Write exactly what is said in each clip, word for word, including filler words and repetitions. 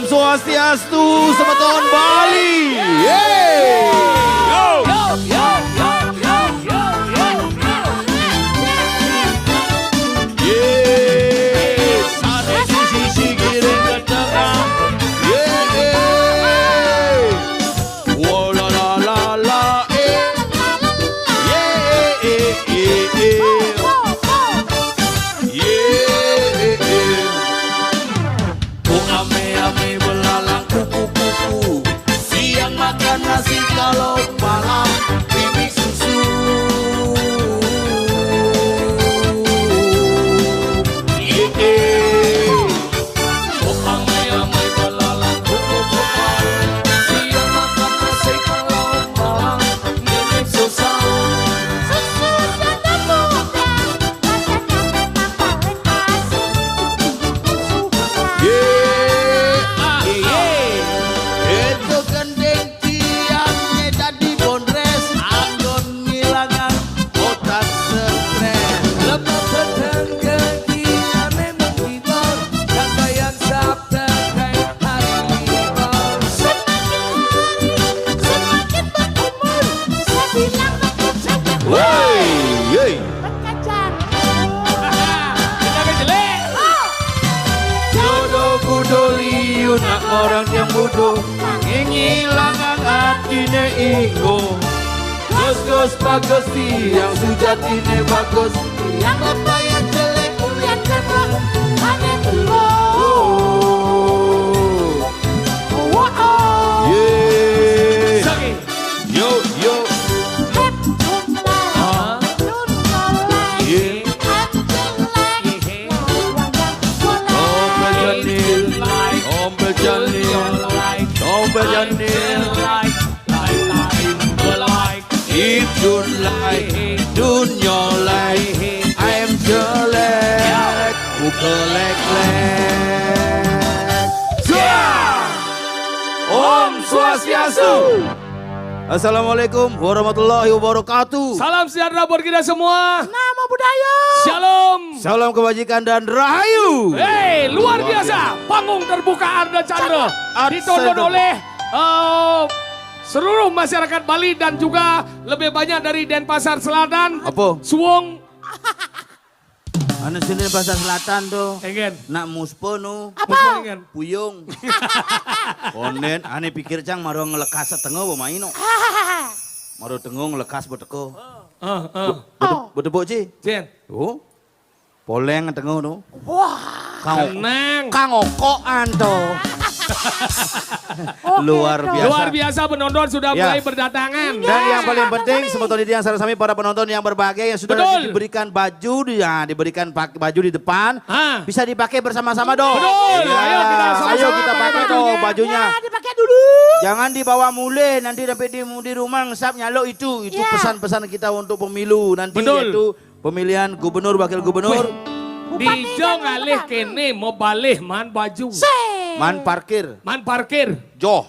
Swastiastu, semeton Bali. Yeay. Yo. Yeay. Sane sisi giring ke tengah. Yeay. Wo la la la la, eh. Yeay, eh, eh, eh, eh. Yeay, eh, eh. Oh, ame-ame belalang kuku-kuku. Siang makan nasi, kalau malam pipis susu. Eh, eh. Oh, ame-ame belalang kuku-kuku. Siang makan nasi, kalau malam pipis susu. Susu dan bukan, rasanya memang paling asik. Susu. Ye, ah, ye, ye. Itu gending tiangnya jadi bondres, anggon ngilangan otak stres. Lebih peteng gila memang gibor, kata yang sab terkait hari libur. Semakin hari, semakin berumur, saya bilang makin cantik. Woi, yoi. Kacang. Kita ke jelek. Jodoh kudu liu nak orang yang bodoh. Ngilangan atine inggo. Gus-gus bagus tiang sujatine bagus. Yang lemah yang jelek ulian kena. Ane dulu. Oh. Oh, oh. Yeay. Sagi. Yo, yo. Hep, hep, hah? Nun, nun, nun, yeah. Hep, hep, hep. Ompel Janil, Ompel Janil, Ompel Janil. If you like, don't you like, I'm jelek, ku kelek-lek. Suah! Om Swastiastu. Assalamualaikum warahmatullahi wabarakatuh. Salam sejahtera buat kita semua. Namo Buddhaya. Shalom. Salam kebajikan dan rahayu. Hei, luar biasa. Panggung terbuka Ardha Candra. Ardha ditonton Candra. Oleh, eh, seluruh masyarakat Bali dan juga lebih banyak dari Denpasar Selatan. Apa? Suwung. Anu sini Pasar Selatan tuh. Engen. Nak muspo nu. Apa? Muspo engen. Puyung. Konden, ane pikir cang maro ngelekas setengah apa main no. Maro tengah ngelekas beteko. Ah, ah. Bete-, betepuk, Ci. Cen. Oh. Poleng tengah tu. Wah. Kang, tenang. Kang okokan tu. Oke, luar biasa. Luar biasa, penonton sudah mulai berdatangan. Dan yang paling penting, semeton titiang sareng sami para penonton yang berbahagia yang sudah diberikan baju, di-, ya, diberikan pak-, baju di depan, bisa dipakai bersama-sama dong. Betul. Ya, ayo kita sama-sama pakai dong bajunya. Ya, dipakai dulu. Jangan dibawa mulih, nanti sampai di, di rumah ngesap nyaluk itu. Itu pesan-pesan kita untuk pemilu nanti, yaitu pemilihan gubernur, wakil gubernur. Wih, dijo ngalih kene, mau balih man baju. Man parkir. Man parkir. Joh.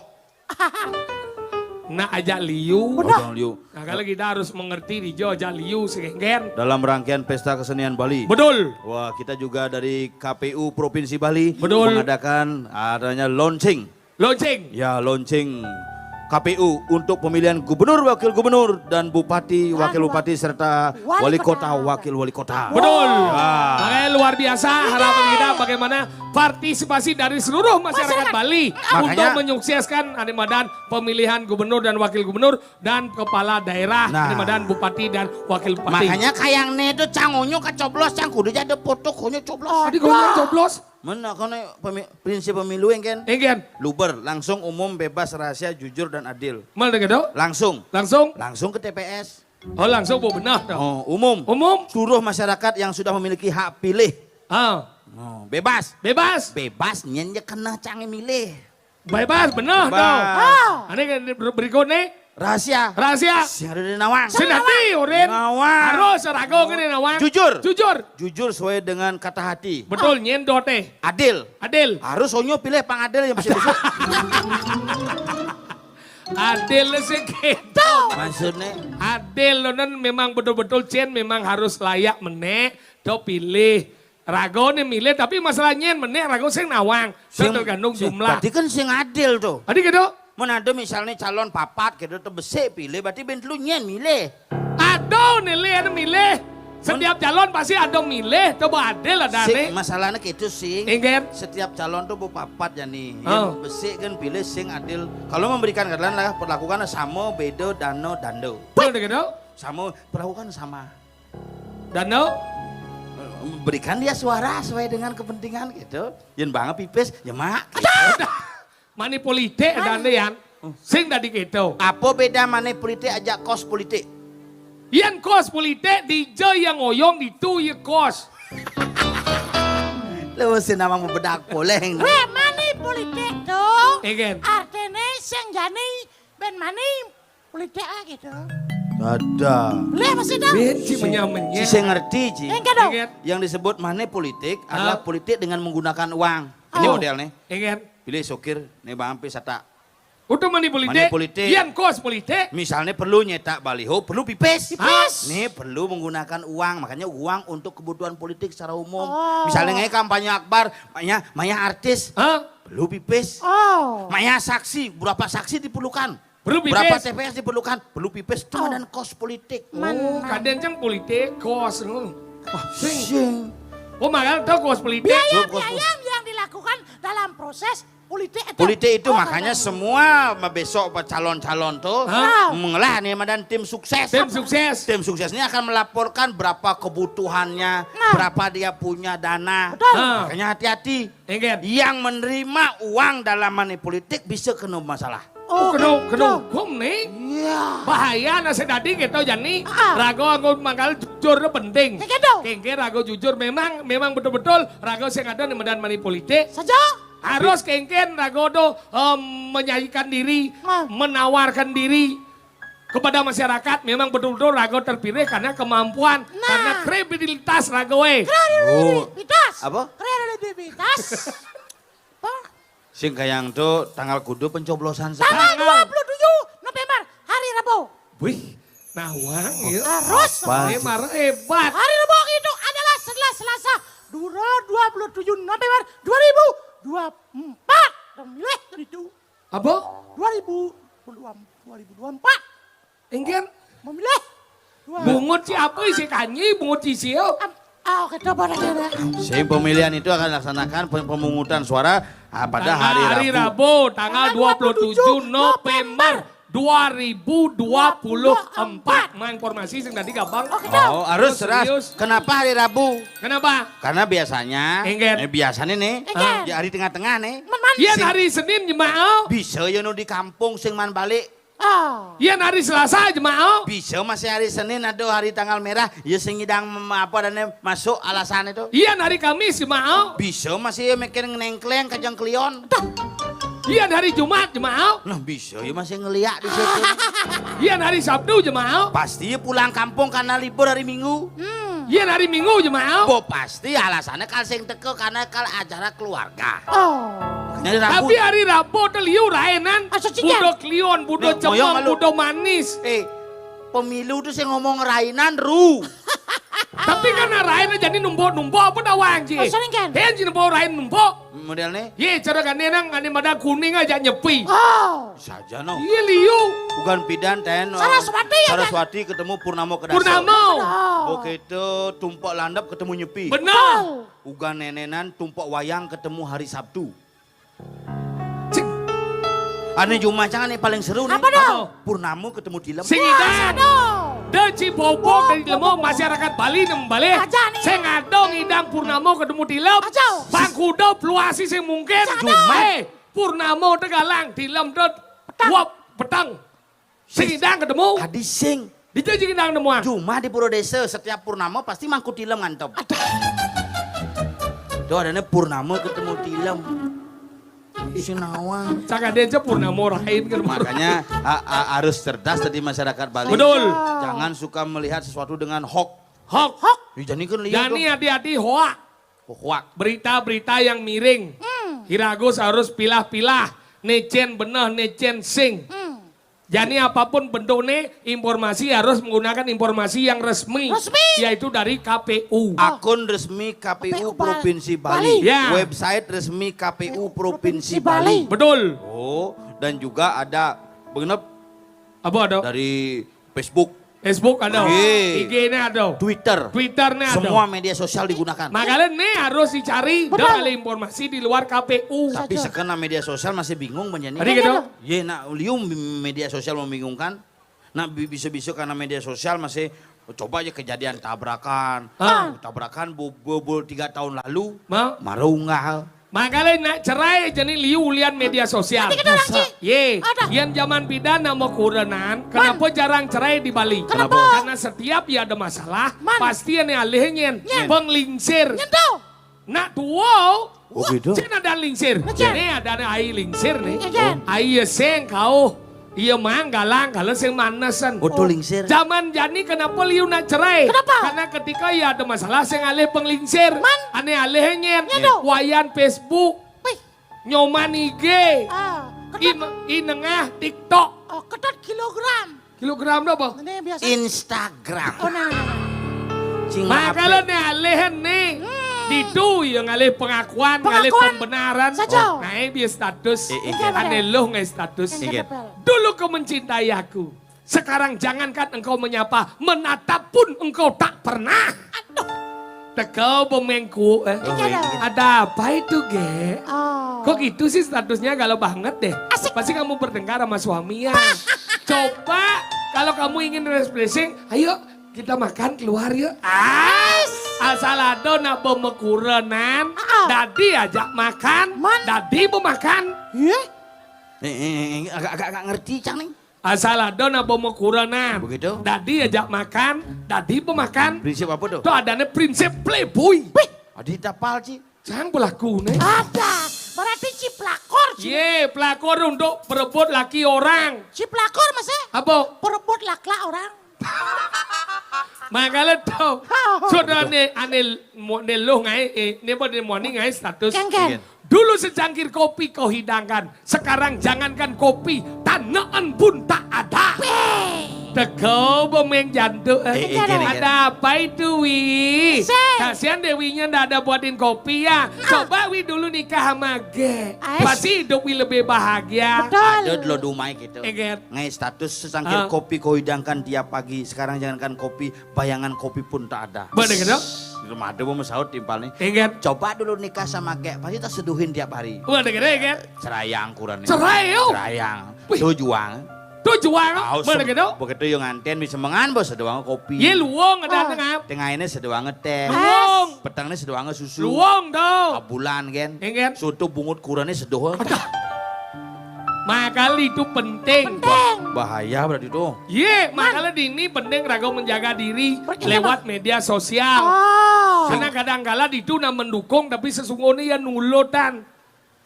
Nak ajak liu. Benar. Ajak liu. Nah, kalau kita harus mengerti dijo ajak liu sehingga dalam rangkaian pesta kesenian Bali. Betul. Wah, kita juga dari K P U Provinsi Bali mengadakan adanya launching. Launching. Ya, launching K P U untuk pemilihan gubernur, wakil gubernur, dan bupati, wakil bupati, serta wali kota, wakil wali kota. Betul. Ya. Makanya luar biasa harapan kita bagaimana partisipasi dari seluruh masyarakat Bali untuk menyukseskan ane madan pemilihan gubernur dan wakil gubernur dan kepala daerah, ane madan bupati dan wakil bupati. Makanya kayang ne itu cang onyo kecoblos, cang kudu jadi foto konyo coblos. Tadi konyo coblos. Mana kone pemi-, prinsip pemilu engken? Engken. Luber, langsung, umum, bebas, rahasia, jujur, dan adil. Mana gitu? Langsung. Langsung? Langsung ke T P S. Oh, langsung, Bu, benar dong. Oh, umum. Umum. Seluruh masyarakat yang sudah memiliki hak pilih. Ah. Oh, bebas. Bebas. Bebas, nyen je kena cange milih. Bebas, benar dong. Bebas. Ah. Ane kan ber-, berikut nih. Rahasia. Rahasia. Sing ada di nawang. Sing ada di nawang. Harus ragu ke di nawang. Jujur. Jujur. Jujur sesuai dengan kata hati. Betul, nyen dote. Adil. Adil. Harus onyo pilih pang adil yang bisa besok. Adil sih gitu. Maksudnya? Adil lo nan memang betul-betul Cen memang harus layak menek, do pilih. Raga né milih, tapi masalah nyén menék raga sing nawang. Sing, tergantung sing, jumlah. Berarti kan sing adil to. Adi kéto? Mén ada misalné calon papat kéto, to besik pilih, berarti bén telu nyén milih. Ada né lé, ada milih. Setiap calon pasti ada milih, to ba adil adané. Sing, masalahné kéto sing. Inggih. Setiap calon to ba papat jani. Oh. Yén besik kan pilih sing adil. Kalau memberikan keadilan lah perlakukan sama, béda, dana, danda. Betul kéto? Sama, perlakukan sama. Dana? Berikan dia suara sesuai dengan kepentingan kéto. Yén bangé pipis, ya mak. Aduh! Money politik ada nih, Yan. Sing dadi kéto. Apa béda money politik ajak kos politik? Yén kos politik, dija yang ngoyong ditu ya kos. Lu mesti nama mau bedak poleng. Wéh, money politik to. Inggih. Artiné sing jani bén money politik aja to. Ada. Lé, masih tahu. Bén ci menyamenye. Ci sing ngerti, ci. Inggih to. Inggih. Yang disebut money politik adalah politik dengan menggunakan uang. Ini modelné. Inggih. Pilih sokir, né bampi satak. Utuh money politik. Money politik. Yén kos politik. Misalnya perlu nyetak baliho, perlu pipis. Pipis. Né perlu menggunakan uang, makanya uang untuk kebutuhan politik secara umum. Oh. Misalnya ngai kampanye akbar, maya, maya artis, perlu pipis. Oh. Maya saksi, berapa saksi diperlukan? Perlu pipis. Berapa T P S diperlukan? Perlu pipis. Itu dan kos politik. Oh, kadén cang politik, kos. Wah, sing. Oh, makanya tahu kos politik. Biaya, biaya yang dilakukan dalam proses politik itu. Politik itu makanya semua besok calon-calon tuh mengelah nih madan tim sukses. Tim sukses. Tim sukses ini akan melaporkan berapa kebutuhannya, berapa dia punya dana. Betul. Makanya hati-hati. Inggih. Yang menerima uang dalam money politik bisa kena masalah. Oh, kena, kena hukum nih. Iya. Bahaya nah sing dadi kéto jani. Raga anggo mangkal jujur itu penting. Kéto. Kéngkén raga jujur memang, memang betul-betul raga sing ada di medan money politik. Saja. Harus kéngkén raga to, em, menyajikan diri, menawarkan diri kepada masyarakat memang betul-betul raga terpilih karena kemampuan, karena kredibilitas raga wé. Kredibilitas. Apa? Kredibilitas. Apa? Sing kayang to tanggal kudu pencoblosan. Tanggal dua puluh tujuh November, hari Rabu. Wih, nawang ya. Harus. Memang hebat. Hari Rabu itu adalah setelah Selasa, dua, dua puluh tujuh November dua ribu dua puluh empat. Pemilih itu. Apa? Dua ribu dua puluh empat. Inggih. Memilih. Bungut ci apa isi kanyi, bungut ci sio? Ah, oke, coba lagi. Sing pemilihan itu akan dilaksanakan pe-, pemungutan suara, ah, pada hari Rabu, tanggal dua puluh tujuh November dua ribu dua puluh empat. Mang informasi sing tadi gampang. Oh, harus serius. Kenapa hari Rabu? Kenapa? Karena biasanya, eh, biasanya nih, di hari tengah-tengah nih. Yén hari Senin jemaah. Bisa ya nu di kampung sing man balik. Oh. Yén hari Selasa jemaah. Bisa masih hari Senin ada hari tanggal merah, ya sing ngidang mem-, apa dan masuk alasan itu. Yén hari Kamis jemaah. Bisa masih ya mikir ngenengkleng kajang kelion. Yén hari Jumat jemaah. Nah, bisa ya masih ngeliak di situ. Yén hari Sabtu jemaah. Pasti ya pulang kampung karena libur hari Minggu. Hmm. Yén hari Minggu jemaah. Bo pasti alasannya kal sing teka karena kal acara keluarga. Oh. Tapi hari Rabu to liu rainan. Budo klion, budo cemong, budo manis. Eh, pemilu to sing ngomong rainan, Ru. Tapi kan rain jani numpuk-numpuk apa tawang ci? Hén ci numpuk rain numpuk. Modelné? Yé, cara gandé nang, gandé madan kuning aja Nyepi. Oh. Saja no. Iya liu. Bukan pidan ten. Saraswati ya, Saraswati ketemu Purnama Kedasa. Purnama. Oké, itu Tumpek Landep ketemu Nyepi. Benar. Uga nénénan Tumpek Wayang ketemu hari Sabtu. Cik. Anu Jumat cang anu paling seru nih. Apa dong? Purnama ketemu Tilem. Sing idang. Deci bobok dari Tilem, masyarakat Bali nembale. Sing ada ngidang Purnama ketemu Tilem. Bang kuda peluasi sing mungkin. Jumat. Eh, Purnama tegalang, Tilem to petang. Sing idang ketemu. Adi sing. Dija sing idang temuan. Cuma di Pura Desa setiap purnama pasti mangku tilem ngantep. Tuh adanya purnama ketemu tilem. Sing nawang. Cak ada aja purnama rain kan. Makanya ha-, ha-, harus cerdas tadi masyarakat Bali. Betul. Jangan suka melihat sesuatu dengan hoax. Hoax. Hoax. Jani kan lihat. Jani hati-hati hoax. Hoax. Berita-berita yang miring. Kira Agus harus pilah-pilah. Nécén beneh, nécén sing. Jani apapun bentuknya, informasi harus menggunakan informasi yang resmi, Resmi. Yaitu dari K P U. Akun resmi K P U K P U Ba- Provinsi Bali. Bali. Ya. Website resmi K P U Provinsi Bali. Betul. Oh, dan juga ada begenep Apa ada? Dari Facebook, Facebook ada. Ye. I G-nya ada. Twitter. Twitter-nya ada. Semua media sosial digunakan. Makanya nih harus dicari Betul. Ada informasi di luar K P U. Tapi sekena media sosial masih bingung banyak nih. Tadi gitu. Ye, nak liu media sosial membingungkan. Nak bi- bisa-bisa karena media sosial masih coba aja kejadian tabrakan. Ah. Tabrakan bobol tiga tahun lalu. Ma? Marunggah. Makanya nak cerai jadi liu ulian media sosial. Nanti kita orang, Ci. Ye, Ada. Yang zaman bidan nama kurenan, kenapa jarang cerai di Bali? Kenapa? Karena setiap ya ada masalah, Man. Pasti yang alihnya Nyen. Penglingsir. Nyentuh. Nak tua, Oh, gitu. Cina ada lingsir. Nyen. Ini ada air lingsir nih. Nyen. Air seng kau. Iya mang galang kalau sing manesan. Utuh lingsir. Zaman jani kenapa liu nak cerai? Kenapa? Karena ketika ya ada masalah sing alih penglingsir. Man. Ane alih nyen. Nyen dong. Wayan Facebook. Wih. Nyoman I G. Ah, In, kedot, inengah TikTok. Oh, kedot kilogram. Kilogram dah apa? Ini biasa. Instagram. Oh, nah, nah, nah. Cing Makanya ape? Nih alih nih. Ditu yang ngalih pengakuan, ngalih Pengakuan. Pembenaran. Saja. Nah, ini biar status. Eh, eh, Enggak, Ane enggak. Loh ngalih status. Yang Ingat. kedepel. Dulu kau mencintai aku. Sekarang jangankan engkau menyapa, menatap pun engkau tak pernah. Aduh. Tekau pemengku. Eh. Iya, iya. Ada apa itu, Ge? Oh. Kok gitu sih statusnya galau banget deh. Asik. Pasti kamu bertengkar sama suami ya. Coba kalau kamu ingin refreshing, ayo kita makan keluar yuk. Ah, asal ada nak pemekurenan, Ah. Dadi ajak makan, Man. Dadi pemakan. Iya. Eh, eh, eh, agak, agak, agak ngerti, Cang, nih. Asal ada nak pemekurenan. Begitu. Dadi ajak makan, Dadi pemakan. Prinsip apa tuh? Itu adanya prinsip playboy. Adi tapal, Ci. Sang pelaku nih. Ada. Berarti ciplakor, Ci. Ye, pelakor untuk perebut laki orang. Ciplakor, Mas, eh? Apa? Perebut laki-laki orang. Makanya tau. Sudah nih, ane mo- ne lo ngai, eh, ne apa ne moni ngai status. Kengken. Dulu secangkir kopi kau hidangkan, sekarang jangankan kopi, tanaan pun tak ada. Tekau pemeng jantung. Eh. Eh, eh, gini, gini. Ada apa itu, Wi? Sing. Kasihan Dewinya ndak ada buatin kopi ya. Coba Wi dulu nikah sama Ge. Ais. Pasti hidup Wi lebih bahagia. Betul. Ada dulu dumai gitu. Eget. Ngai status secangkir Ah. kopi kau hidangkan tiap pagi. Sekarang jangankan kopi, bayangan kopi pun tak ada. Bener gitu? Di rumah ada mau saut timpal nih. Eget. Coba dulu nikah sama Ge, pasti tak seduhin tiap hari. Bener gitu, Eget. Cerayang kurangnya. Cerai, yo. Cerayang. Wih. Tujuan. Tujuan, Tahu bener sem- gitu? Begitu yang nganten bisa mengan bos seduang kopi. Ye luong ada Ah. tengah. Tengah ini seduang teh. Luong. Petang ini seduang susu. Luong tau. Abulan kan. Eget. Soto bungut kurangnya seduh. Makanya itu penting. Penting. Bahaya berarti tuh. Ye, makanya di ini penting raga menjaga diri Berarti lewat media sosial. Oh. Karena kadang-kala itu nak mendukung tapi sesungguhnya ya nulutan.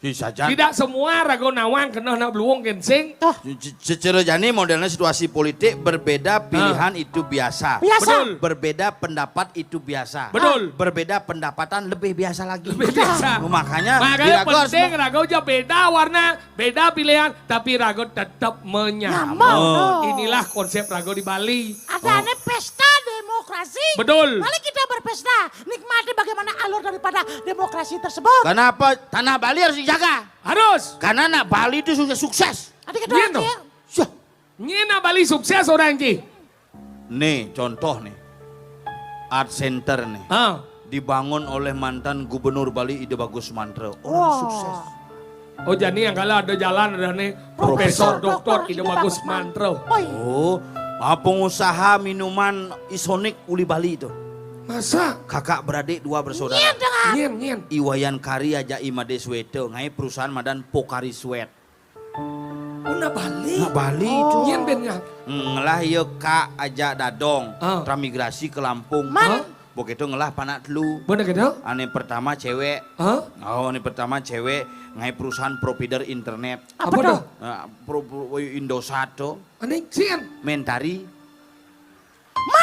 Si sajan. Tidak semua raga nawang kena nak beluong kensing. Tuh. Se- se- Secara jani modelnya situasi politik berbeda pilihan itu biasa. Biasa. Betul. Berbeda pendapat itu biasa. Betul. Berbeda pendapatan lebih biasa lagi. Lebih biasa. Makanya, Makanya di raga harus penting meng- raga aja beda warna, beda pilihan, tapi raga tetap menyambut. Nyambut. Inilah konsep raga di Bali. Ada ane pesta demokrasi. Betul. Mari kita berpesta, nikmati bagaimana alur daripada demokrasi tersebut. Kenapa tanah Bali harus dijaga? Harus. Karena anak Bali itu sukses sukses. Ada kita Iya, orang toh. ya. Syah. Nyena Bali sukses orang ki. Nih contoh nih, Art Center nih, Ah. Dibangun oleh mantan Gubernur Bali Ida Bagus Mantra. Orang Wah. sukses. Oh jadi yang kalau ada jalan ada nih Profesor. Profesor Doktor Ida Bagus Mantra. Oi. Oh, ah, pengusaha minuman isonik uli Bali itu. Masa? Kakak beradik dua bersaudara. Iya dengan. Nyen nyen. Iwayan Kari aja Imade Sweta, ngai perusahaan madan Pokari Sweat. Una Bali. Nah, Bali itu. Nyen ben ya. Ngelah ya Kak aja Dadong, Ah. Transmigrasi ke Lampung. Man. Begitu ngelah panak telu. Bener gitu? Ane pertama cewek. Hah? Oh, ane pertama cewek ngai perusahaan provider internet. Apa Apa tuh? tuh? Nah, pro, pro, Indosat tuh. Aneh sih. Mentari.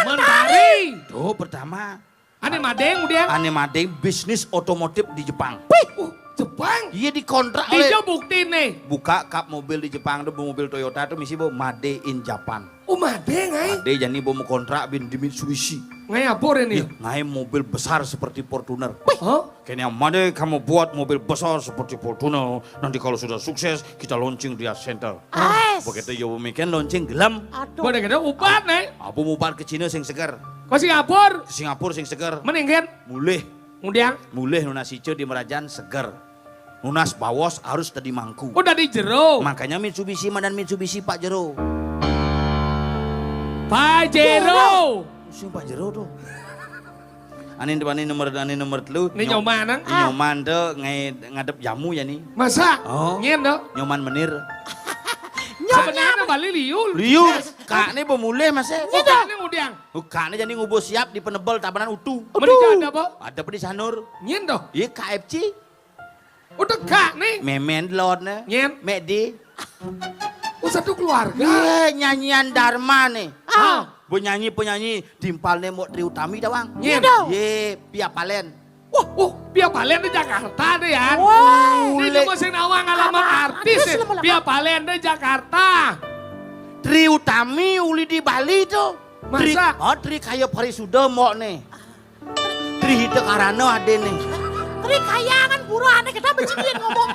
Mentari. Tuh pertama. Aneh madeng dia. Ane madeng bisnis otomotif di Jepang. Uh, Jepang? Iya, dikontrak oleh. Dija bukti nih. Buka kap mobil di Jepang tuh, mobil Toyota tuh misi bo made in Japan. Oh, made ngai? Made, jani bo mau kontrak bin di Mitsubishi. Ngai apa ini? Iya, ngai mobil besar seperti Fortuner. Hah? Kayaknya made kamu buat mobil besar seperti Fortuner. Nanti kalau sudah sukses, kita launching di Art Center. Ais. Begitu yo mikir launching gelem. Aduh. Boleh kita upat nih. Apa mau upat ke Cina sing seger? Ke Singapura. Ke Singapura sing seger. Mendingan. Mulih. Kemudian? Mulih nunas ijo di Merajan seger. Nunas bawos harus tadi mangku. Oh, tadi jero. Makanya Mitsubishi, madan Mitsubishi Pak Jero. Pak Jero. Sing Pak Jero tuh. Anin depan nomor, anin nomor telu. Ini nyoman, ah? Nyoman tuh ngai-, ngadep jamu ya nih. Masa? Oh. Nyen tuh? Nyoman menir. Sebenarnya balik liul. Liul. Kak ini pemulih masih. Bukan ini kemudian. Bukan ini jadi ngubur siap di penebel tabanan utuh. Mending ada apa? Ada apa di Sanur? Nyen tuh? Iya K F C. Udah gak nih? Memen lon nih. Nyen. Medi. Oh, satu keluarga. Iya, nyanyian Dharma nih. Ah. Penyanyi-penyanyi timpalnya mau Tri Utami dawang. Nyen. Iya, Pia Palen. Wah, wah, Pia Palen di Jakarta deh ya. Wah. Ini cuma sing nawang alamat artis. Artis ya. Pia Palen di Jakarta. Tri Utami uli di Bali tuh. Masa? Tri, oh, Tri kayak Parisuda mau nih. Tri hita karana adene. Tri kayangan buruh ane kita becik yen ngomong.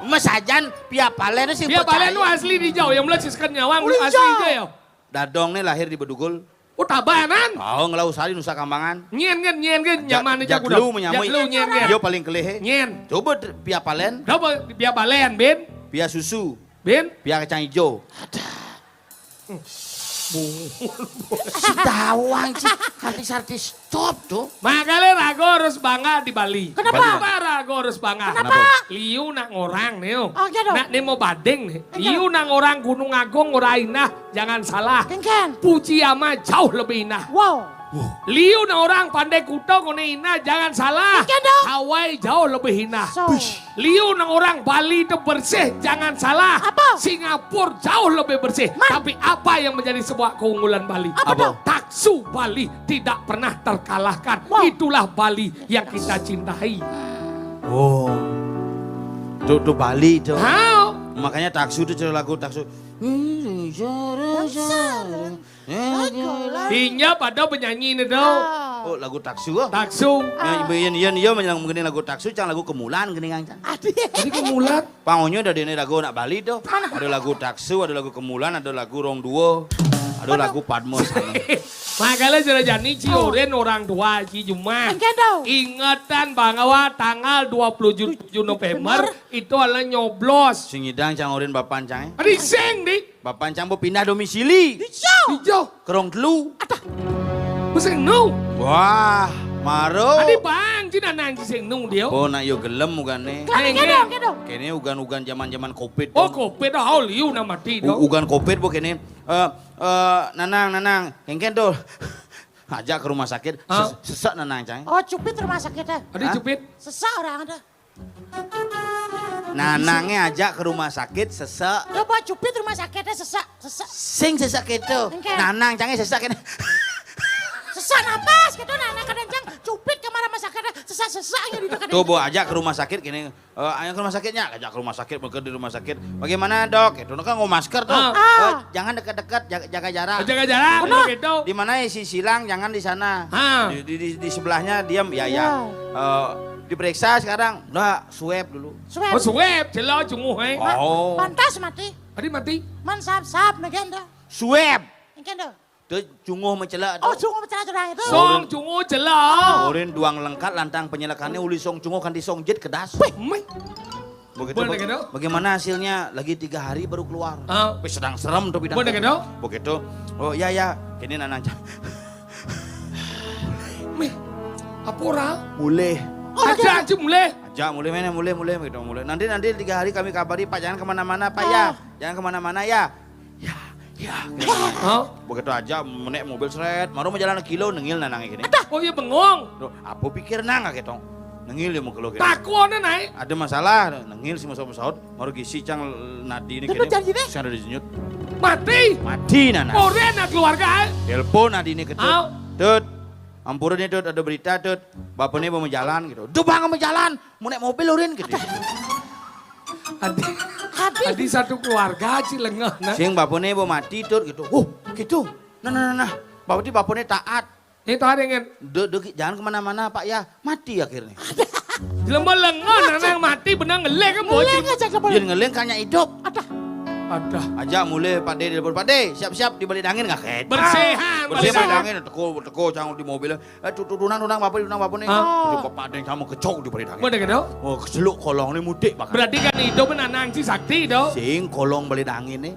Mesajan Pia Palen sing Pia Palen nu asli di Jauh, yang mulai siskan nyawang asli di Jauh. Dadong ne lahir di Bedugul. Oh, Tabanan. Oh, ngelau sari Nusa Kambangan. Nyen nyen nyen nyen nyaman aja kudu. Jatlu menyamai. Jatlu nyen nyen. Yo paling kelehe. Nyen. Coba Pia Palen. Coba Pia Palen, Bin. Pia susu. Bin. Pia kacang hijau. Ada. Bungul. Si tawang, Ci. Artis-artis top tuh. Makanya rago harus bangga di Bali. Kenapa? Kenapa rago harus bangga? Kenapa? Liu nak ngorang nih. Oh, iya dong. Nak nih mau badeng nih. Iya. Liu nak ngorang Gunung Agung ora inah, jangan salah. Kengken. Fujiyama jauh lebih inah. Wow. Liu nak ngorang Pantai Kuta kone inah, jangan salah. Kengken dong. Hawaii jauh lebih inah. So. Liu nak ngorang Bali itu bersih, jangan salah. Apa? Singapura jauh lebih bersih. Tapi apa yang menjadi sebuah keunggulan Bali? Apa tuh? Taksu Bali tidak pernah terkalahkan. Wow. Itulah Bali yang kita cintai. Oh. Tuh, tuh Bali tuh. Hao. Makanya Taksu tuh lagu Taksu. Injak pada penyanyi ini tuh. Oh, lagu Taksu. Taksu. Yen yen iya menjelang mungkin lagu Taksu, cang lagu Kemulan gini kan. Jadi Kemulan. Pangonyo dari ini lagu anak Bali tuh. Ada lagu Taksu, ada lagu Kemulan, ada lagu Rong Duo, ada lagu Padmo Sanget. Makanya sudah jani Ci Oren orang tua Ci Jumah. Ingetan bahwa tanggal dua puluh tujuh November itu adalah nyoblos. Sing idang cang Oren bapan cang. Adi sing di. Bapan cang bo pindah domisili. Ijo. Ijo. Kerong telu. Ada. Beseng nu. Wah, maro. Adi bang, Ci nanang Ci sing nu dia. Oh, nak yo gelem ugane. Kene kene kene. Kene ugan-ugan zaman-zaman covid. Oh, covid dah, oh, liu nak mati dah. Ugan covid bo kene. Eh, eh, nanang, nanang. Kengken tuh. Ajak ke rumah sakit. Ses- sesak nanang cang. Oh, cupit rumah sakit ya. Adi cupit. Sesak orang ada. Nanange ajak ke rumah sakit sesek. Coba cupit rumah sakitnya sesek, sesek. Sing sesek gitu. Engke. Nanang cange sesek kene. Sesek napas gitu, nanang kadang cang cupit ke rumah sakitnya sesek, sesek ya di dekat. Tuh, bawa ajak ke rumah sakit gini. Eh, ayo ke rumah sakitnya, ajak ke rumah sakit, mereka di rumah sakit. Bagaimana dok? Itu kan ngomong masker tuh. Eh, jangan dekat-dekat, jaga, jaga jarak. Jaga jarak, gitu. Di mana isi silang, jangan di sana. Di, di, di, di sebelahnya diam, ya ya. Eh, diperiksa sekarang, udah swab dulu. Swab. Oh, swab, jelas cunguh, eh. Oh. Pantas mati. Tadi mati. Man sap-sap, megen dah. Swab. Megen dah. Tuh cunguh mencelak tuh. Oh, cunguh mencelak tuh orang itu. Song cunguh celak. Orin duang lengkat lantang penyelakannya uli song cunguh kan di song jet kedas. Wih, mih. Begitu, bagaimana hasilnya? Lagi tiga hari baru keluar. Wih, sedang serem tuh bidang. Begitu. Oh ya ya, kini nanang cang. Mih, apa ora? Mulih. Aja aja mulih. Aja mulih mana mulih mulih begitu mulih. Nanti nanti tiga hari kami kabari Pak, jangan kemana-mana Pak ya. Jangan kemana-mana ya. Ya, ya. Begitu aja menek mobil seret, baru mau jalan kilo nengil nanang ini. Oh iya bengong. Loh, apa pikir nang gitu? Nengil ya mau kilo gitu. Takone naik. Ada masalah, nengil si masuk pesawat, baru gisi cang nadi ini kene. Sing ada di jenyut. Mati. Mati nanang. Ora anak keluarga. Telepon nadi ini ketut. Tut. Ampura nih Tut, ada berita Tut. Bapaknya mau jalan gitu. Duh bang mau jalan, mau naik mobil urin gitu. Adi, adi satu keluarga ci lengeh, nah. Sing bapane bo mati, Tut, gitu. Oh, gitu. Nah, nah, nah, nah. Berarti bapane taat. Ini taat, Ngen. Duh, duh, jangan kemana-mana, Pak, ya. Mati akhirnya. Jelema lengeh, nanang mati, benang ngeling, kan, bocil. Ngeling aja, jelema. Yen ngeling, kan nyak idup. Adah. Adah. Aja mulai, Pak De, telepon, "Pak De, siap-siap di balik angin," nggak kayak. Bersihan, bersih balik angin. Teko, teko, cang di mobil. Eh, tu-, tu-, tunang, tunang, bapane, tunang, bapane. Hah? Coba Pak De, cang mau kecok di balik angin. Bener gitu? Oh, keseluk kolong ini mudik, Pak. Berarti kan idup nanang ci sakti, do? Sing kolong balik angin nih.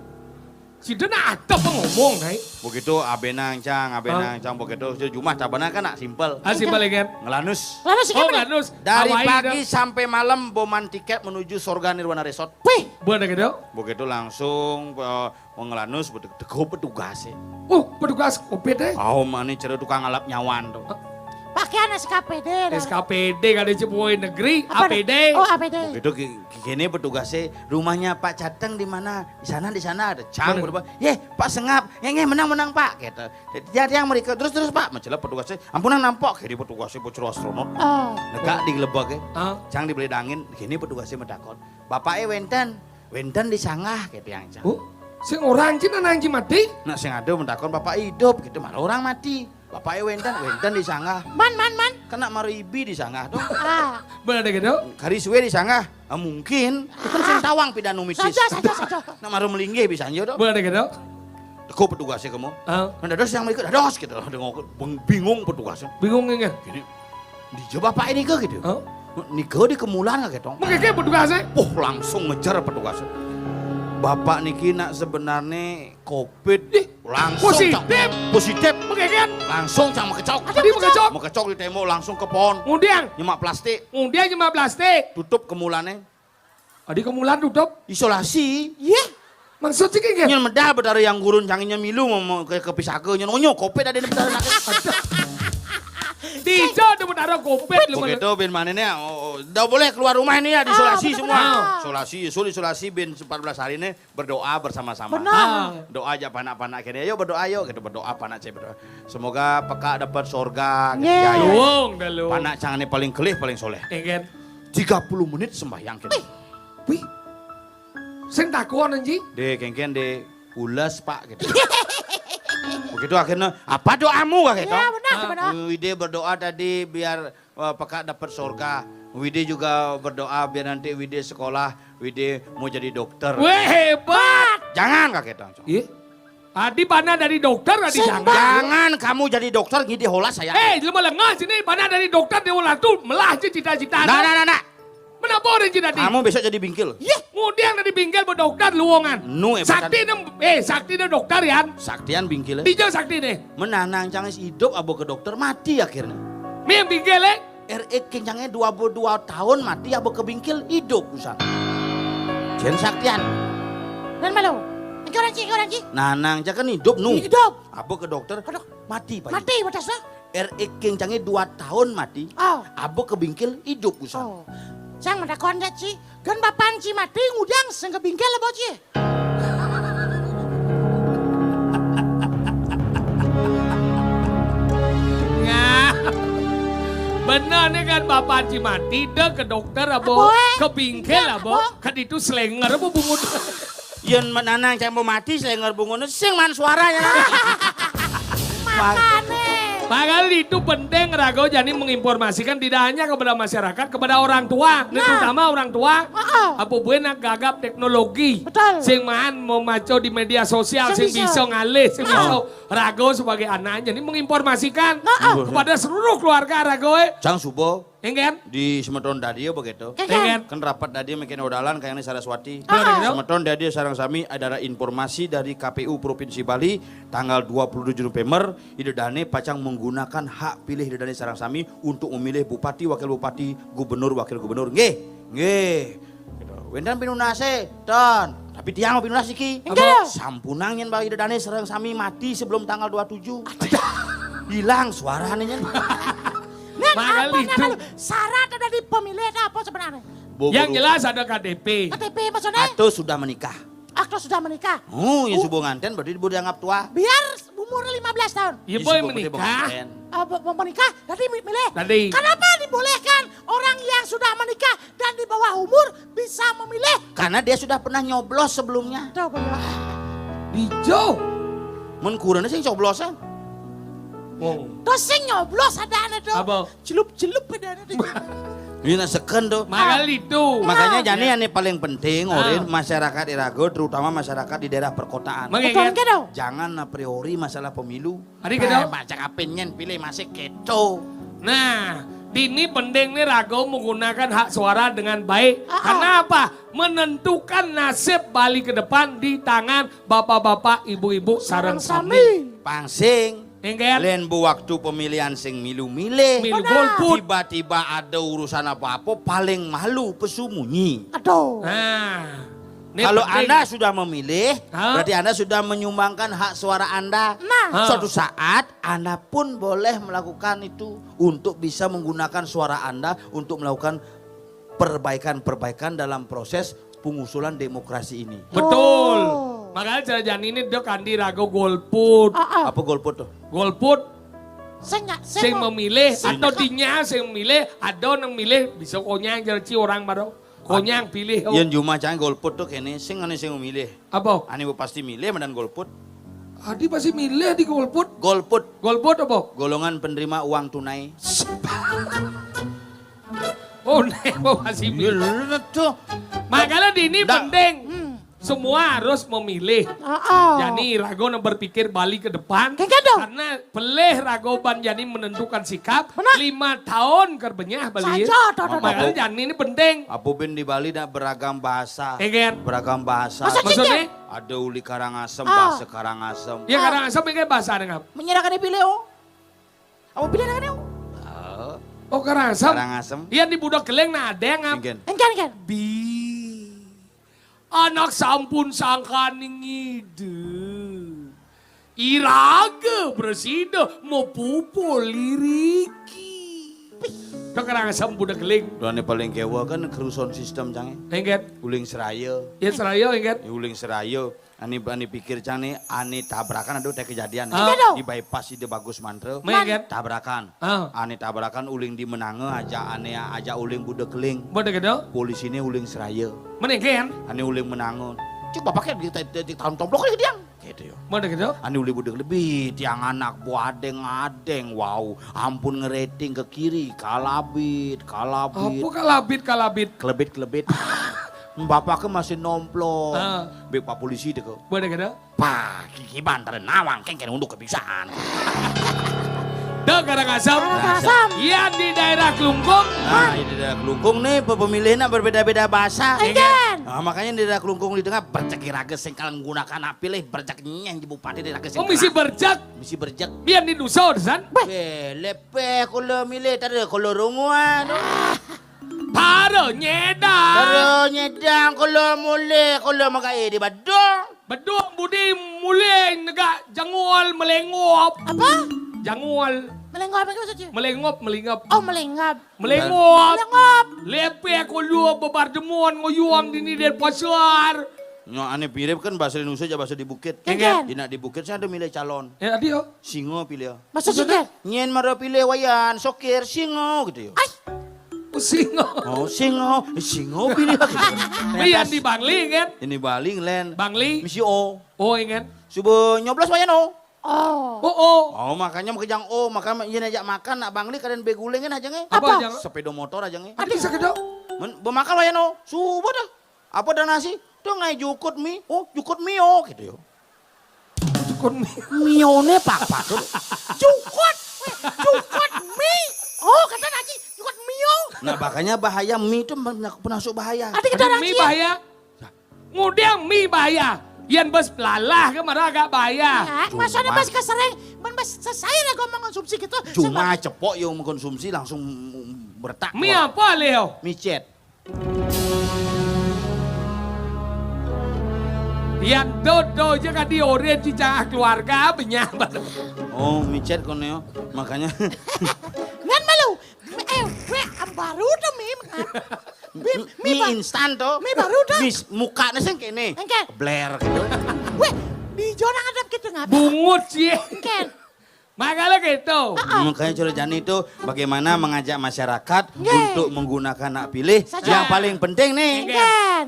Sida nak ada pengomong, Nai. Begitu, abenang, cang, abenang, cang, begitu. Jumah cabana kan nak simpel. Ah, simpel, ya, kan? Ngelanus. Ngelanus, oh, ngelanus. Dari pagi sampai malam boman tiket menuju Sorga Nirwana Resort. Wih. Bener gitu? Begitu langsung, eh, mau ngelanus, betul, teko petugas, ya. Oh, petugas covid, eh? Oh, mana cara tukang alap nyawan tuh. Pakaian S K P D, dah. S K P D, kada cepuin negeri, apa? A P D. Oh, A P D. Begitu ki-, ki-, kene petugasnya, "Rumahnya Pak Cateng di mana?" "Di sana, di sana." Ada cang, bener. Berapa? "Ye, Pak Sengap." "Ye, ye, menang, menang, Pak." Gitu. Jadi, dia, dia mereka, "Terus, terus, Pak." Mencelah petugasnya, "Ampunang nampok." Jadi petugasnya bocor astronot. Oh. Negak di gelebak, ya. Ah. Cang dibeli dangin, kene petugasnya medakon. "Bapak, eh, wenten?" "Wenten di sanggah," gitu yang cang. Oh, sing orang ci nanang ci mati? Nah, sing ada mentakon, "Bapak hidup," gitu, malah orang mati. "Bapak, eh, wenten?" "Wenten di sanggah." "Man, man, man?" "Kena maribi di sanggah tuh." Ah. Bener gitu? "Kari suwe di sanggah." "Ah, mungkin. Itu kan sing tawang pidanu mitis." Saja, saja, saja. Nak maru melinggih bisa aja tuh. Bener gitu? Teko petugasnya kamu. Ah. Nah, dados yang mereka dados gitu. Ada ngok-, beng-, bingung petugasnya. Bingung, nggih. Gini, "Dija bapak ini ke?" gitu. Hah? "Nika di Kemulan," gitu. Mengkeke petugasnya? Wah, langsung ngejar petugasnya. "Bapak niki nak sebenarnya covid." Ih, langsung positif. Cang, positif. Mengkeke? Langsung cang mekecok. Tadi mekecok? Mekecok di tembok, langsung ke pohon. Ngundiang? Nyemak plastik. Ngundiang nyemak plastik. Tutup Kemulannya. Adi Kemulan tutup? Isolasi. Iya. Maksud sih kayak gitu? Nyen medal Betara yang gurun, canginnya milu mau, mau ke, ke Pisaka, nyen onyo, covid ada di Betara nak. Tijo di Betara covid, lu. Begitu, bin mana nih? Oh, oh, ndak boleh keluar rumah ini ya, diisolasi semua. Ah. Isolasi, suruh isolasi, bin empat belas hari ini berdoa bersama-sama. Benar. Ah. Doa aja panak-panak kene, "Ayo berdoa, ayo," gitu, berdoa, panak saya berdoa. "Semoga peka dapat sorga," gitu. Iya. Ya, ya. Luwung dah lu. Panak cang ini paling kelih, paling soleh. Iya, kan? Tiga puluh menit sembahyang kita. Wih. Wih. Sing takon, Ji? "Dek, kengken, Dek, ules, Pak," gitu. Begitu akhirnya, "Apa doamu?" gitu. Iya, benar, ah, benar. Wide berdoa tadi biar, eh, peka dapat sorga. Wide juga berdoa biar nanti Wide sekolah, Wide mau jadi dokter. Weh, hebat. "Jangan," kak gitu. Iya. Adi panah dari dokter, adi jangan. "Jangan kamu jadi dokter, ngide holas saya." Eh, jelema lengah sini, panah dari dokter, dia holas tuh, melah aja cita-cita. Nah, nah, nah, nah. Menapa orang cita-cita? "Kamu besok jadi bingkil." Yeh, ngudiang dari bingkil, berdokter, luwungan. Nu, eh, sakti nem, eh, sakti nem dokter, Yan. Saktian bingkil, eh. Dija sakti nih. Menanang cangis hidup, abo ke dokter, mati akhirnya. Mie bingkil, eh. R E kencangnya dua puluh dua tahun mati, abo ke bingkil hidup, usan. Jen saktian. Dan malu. Iki orang ci, iki orang ci. Nanang cangis hidup, nu. Hidup. Abo ke dokter, mati, Pak. Mati, batasnya. R E kencangnya dua tahun mati, ah, abo ke bingkil hidup, usan. Oh. Sang mendakuan ci, kan bapan ci mati, ngudiang sing ke bingkil abo ci. Nah, bener nih kan bapan ci mati, deh ke dokter abo, abo, eh, ke bingkil abo, abo, kan itu selenger abo bungut. Yen menanang cang mati, selenger bungut, sing man suaranya. Makane. Makanya itu penting raga jani menginformasikan tidak hanya kepada masyarakat, kepada orang tua. Nah, terutama orang tua. Heeh. Apa buin nak gagap teknologi. Betul. Sing maan memaco di media sosial, sing bisa ngalih, sing bisa raga sebagai anak. Jadi menginformasikan kepada seluruh keluarga raga, eh. Cang subo. Engken? Di semeton dadi apa gitu? Engken. Kan rapat dadi mungkin odalan kayaknya Saraswati. Ah. Semeton dadi sareng sami ada informasi dari K P U Provinsi Bali tanggal dua puluh tujuh November, ida dane pacang menggunakan hak pilih ida dane sareng sami untuk memilih bupati, wakil bupati, gubernur, wakil gubernur. Nggih. Nggih. Gitu. Wenten pinunase, Ton. Tapi tiang mau pinunas iki. Enggak. Sampunang yen bagi ida dane sareng sami mati sebelum tanggal dua puluh tujuh. Hilang suaranya nyen. Nah, apa itu? Syarat ada di pemilih ada apa sebenarnya? Yang jelas ada K T P. K T P maksudnya? Atau sudah menikah. Atau sudah menikah. Oh, yang subuh nganten berarti boleh dianggap tua. Biar umur Udah lima belas tahun. Ya, boy menikah. Ah, bo- bo- menikah, jadi mi- milih. Tadi. Kenapa dibolehkan orang yang sudah menikah dan di bawah umur bisa memilih? Karena dia sudah pernah nyoblos sebelumnya. Tuh, bener. Dijo. Mun kurangnya sing coblosan. Wong. Terus sing nyoblos ada ane tuh. Apa? Celup-celup ada ane tuh. Ini seken tuh. Makanya itu. Makanya jani ane paling penting, Orin, masyarakat Irago, terutama masyarakat di daerah perkotaan. Betul, kan? Jangan a priori masalah pemilu. Adi gitu. Macam apin nyen pilih masih keto. Nah, dini penting nih Rago menggunakan hak suara dengan baik. Karena apa? Menentukan nasib Bali ke depan di tangan bapak-bapak, ibu-ibu, sareng sami. Pangsing. Engker. Lain bu waktu pemilihan sing milu milih. Milu golput. Tiba-tiba ada urusan apa-apa, paling malu pesumunyi. Aduh. Nah, ini penting. Kalau Anda sudah memilih, berarti Anda sudah menyumbangkan hak suara Anda. Nah. Suatu saat Anda pun boleh melakukan itu untuk bisa menggunakan suara Anda untuk melakukan perbaikan-perbaikan dalam proses pengusulan demokrasi ini. Betul. Oh. Makanya cara jani ini dia kandi Rago golput. Apa golput tuh? Golput. Sing memilih atau dinya sing memilih, ada yang milih bisa konyang jerci orang baru. Konyang pilih. Oh. Yang cuma jangan golput tuh kene sing ane sing memilih. Apa? Ane pasti milih madan golput. Adi pasti milih di golput. Golput. Golput apa? Golongan penerima uang tunai. Oh, nek mau masih milih. Iya, tuh. Makanya di ini penting. Semua harus memilih. Jadi Rago yang berpikir Bali ke depan. Karena pelih Rago ban jadi menentukan sikap. Lima tahun kerbenyah Bali. Makanya jadi ini penting. Apa bin di Bali nak beragam bahasa. Beragam bahasa. Maksudnya? Ada uli Karangasem, bahasa Karangasem. Ya Karangasem ini bahasa dengan. Menyerahkan dipilih oh. Apa pilih dengan oh? Oh Karangasem. Karangasem. Iya di budak keleng nah ada yang. Engken. Engken, engken. Bi. Anak sampun sangkaning ide. Iraga presida mepupul liriki. Tok Karangasem budak keling. Doane paling kewa kan kerusuhan sistem cange. Engket. Uling Seraya. Ya Seraya engket. Ya, Uling Seraya. Ani ani pikir cang nih, ani tabrakan aduh teh kejadian. Di bypass ide bagus mantra. Tabrakan. Ani tabrakan uling di menanga aja ani aja uling budak keling. Budak keling. Polisi ini uling Seraya. Menengken. Ani uling menanga. Cik bapaknya di, di, di tahun tomplok aja dia. Gitu yo. Mana gitu? Ani uling budak lebih tiang anak bu adeng adeng wow ampun ngerating ke kiri kalabit kalabit. Apa kalabit kalabit? Kelebit kelebit. Bapaknya masih nomplok. Bek pak polisi deh kok. Mana gitu? Pak gigi bantar nawang kengken untuk kebiksaan. Dah Karangasem. Karangasem. Iya di daerah Klungkung. Nah, di daerah Klungkung nih pemilihnya berbeda-beda bahasa. Engken. Nah, makanya di daerah Klungkung di tengah bercek iraga sing kalang gunakan apilih bercek nyeng di bupati di raga sing. Oh misi bercek. Misi bercek. Biar di dusun san. Beh, lepe kula milih tadi kula runguan. Para nyedang. Para nyedang kula mulih kula magae di Badung. Badung budi mulih negak jangul melengop. Apa? Jangul. Melengop apa maksudnya? Melengop, melingap. Oh, melengap. Melengop. Melengop. Lepe kula bebar demun ngoyuang dini dari pasar. Nyo ane pirip kan bahasa Indonesia aja bahasa di bukit. Engken. Di nak di bukit saya ada milih calon. Ya, adi yo. Singo pilih. Maksudnya? Nyen mara pilih wayan sokir singo gitu yo. Ai. Oh, singo. Oh, singo. Eh, singo pilih gitu. Yang di Bangli kan? Ini Bali nglen. Bangli. Misi O. Oh, ingat. Subuh nyoblos wayan O. Oh. Oh, oh. Oh, makanya mau kejang O, makanya iya ajak makan nak Bangli kalian beguling kan aja nge. Apa? Sepeda motor aja nge. Adi bisa kedo. Men, bemakan wayan O. Subuh dah. Apa ada nasi? Tuh ngai jukut mi. Oh, jukut mio gitu yo. Jukut mi. Mione pak pak. Jukut. Weh, jukut mi. Oh, kata nasi jukut mio. Nah, makanya bahaya mi itu penasuk bahaya. Adi kita mi bahaya. Ngudang mi bahaya. Yan bos lalah ke marah agak bahaya. Nah, maksudnya bos kesereng, men bos sesai lah gue mengkonsumsi gitu. Cuma cepok yang mengkonsumsi langsung bertak. Mi apa Leo? Micet. Yan dodo aja kadi ore cicak keluarga benyah. Oh, micet kono yo. Makanya. Ngan malu. Eh, weh, baru tuh mi. Mi, mi instan tuh. Mi baru tuh. Mi mukanya sing kene. Engke. Bler gitu. Weh, Ijo nang ngadep gitu ngapa? Bungut sih. Engken. Makanya gitu. Makanya cara jani itu bagaimana mengajak masyarakat untuk menggunakan hak pilih. Yang paling penting nih. Engken.